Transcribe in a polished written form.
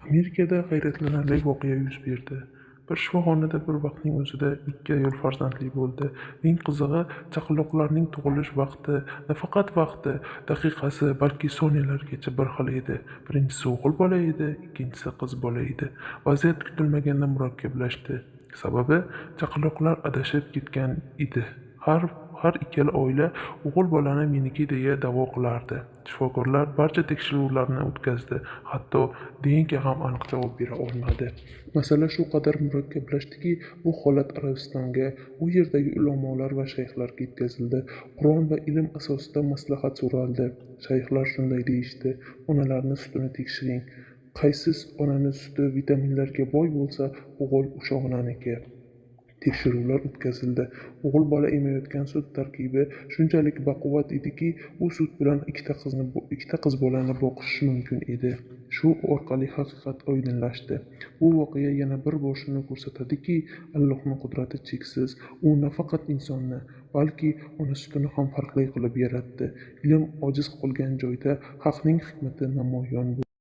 Amerikada hayratlanarli voqea yuz berdi. Bir shifoxonada bir vaqtning o'zida ikki ayol farzandli bo'ldi. Eng qizig'i, chaqaloqlarning tug'ilish vaqti, nafaqat vaqti, daqiqasi, balki soniyalarigacha bir xil edi. Birinchisi o'g'il bola edi, ikkinchisi qiz bola edi. Vaziyat kutilmaganda murakkablashdi. Sababi, chaqaloqlar adashib ketgan edi. Har ikkala oila o'g'il bolani meniki deya da'vo qilardi. Shifokorlar barcha tekshiruvlarni o'tkazdi, hatto DNK ham aniq javob bera olmadi. Masala shu qadar murakkablashdiki, bu holat Arabistonga, u yerdagi ulamolar va shayxlarga yetkazildi. Qur'on va ilm asosida maslahat so'raldi. Shayxlar shunday deyishdi: onalarni sutini tekshiring. Qaysi onani suti vitaminlarga boy bo'lsa, o'g'il o'sha onaniki. Tekshiruvlar o'tkazildi. O'g'il bola emayotgan sut tarkibi shunchalik baquvvat ediki, u sut bilan ikkita qiz bolani boqish mumkin edi. Shu orqali haqiqat oydinlashdi. Bu voqea yana bir bor shuni ko'rsatadiki, Allohning qudrati cheksiz. U nafaqat insonni, balki ona sutini ham farqli qilib yaratdi. Ilm ojiz qolgan joyda Haqning hikmati namoyon bo'ldi.